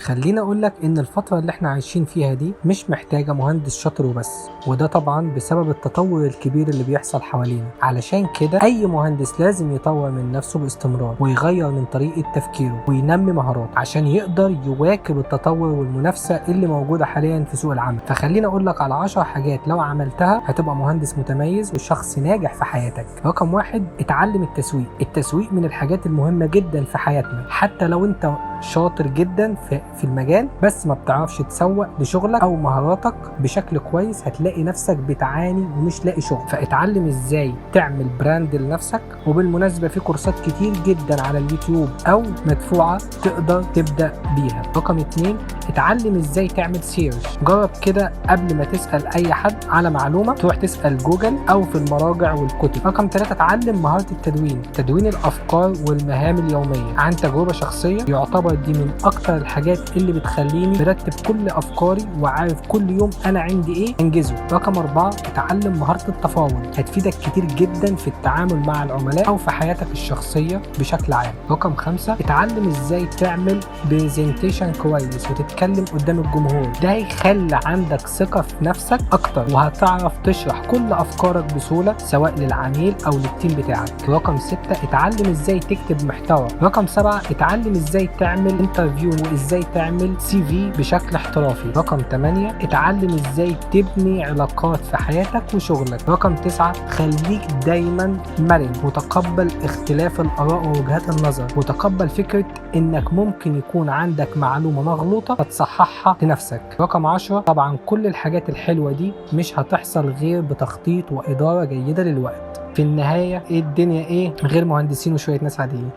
خليني اقول لك ان الفترة اللي احنا عايشين فيها دي مش محتاجة مهندس شاطر وبس، وده طبعا بسبب التطور الكبير اللي بيحصل حوالينا. علشان كده اي مهندس لازم يطور من نفسه باستمرار ويغير من طريقة تفكيره وينمي مهاراته عشان يقدر يواكب التطور والمنافسة اللي موجودة حاليا في سوق العمل. فخليني اقول لك على 10 حاجات لو عملتها هتبقى مهندس متميز وشخص ناجح في حياتك. رقم 1، اتعلم التسويق. التسويق من الحاجات المهمة جدا في حياتنا، حتى لو انت شاطر جدا في المجال بس ما بتعرفش تسوق لشغلك او مهاراتك بشكل كويس، هتلاقي نفسك بتعاني ومش لاقي شغل. فاتعلم ازاي تعمل brand لنفسك، وبالمناسبة في كورسات كتير جدا على اليوتيوب او مدفوعة تقدر تبدأ بيها. رقم 2، اتعلم ازاي تعمل search. جرب كده قبل ما تسأل اي حد على معلومة تروح تسأل جوجل او في المراجع والكتب. رقم 3، اتعلم مهارة التدوين، تدوين الافكار والمهام اليومية. عن تجربة شخصية يعتبر دي من اكتر الحاجات اللي بتخليني مرتب كل افكاري وعارف كل يوم انا عندي ايه انجزه. رقم 4، اتعلم مهارة التفاوض، هتفيدك كتير جدا في التعامل مع العملاء او في حياتك الشخصية بشكل عام. رقم 5، اتعلم ازاي تعمل presentation كويس وتتكلم قدام الجمهور، ده هيخلي عندك ثقة في نفسك اكتر وهتعرف تشرح كل افكارك بسهولة سواء للعميل او لل team بتاعك. رقم 6، اتعلم ازاي تكتب محتوى. رقم 7، اتعلم ازاي تعمل interview وازاي تعمل CV بشكل احترافي. رقم 8، اتعلم ازاي تبني علاقات في حياتك وشغلك. رقم 9، خليك دايما مرن وتقبل اختلاف الاراء ووجهات النظر، وتقبل فكرة انك ممكن يكون عندك معلومة مغلوطة تصححها لنفسك. رقم 10، طبعا كل الحاجات الحلوة دي مش هتحصل غير بتخطيط وإدارة جيدة للوقت. في النهاية ايه الدنيا ايه غير مهندسين وشوية ناس عاديين.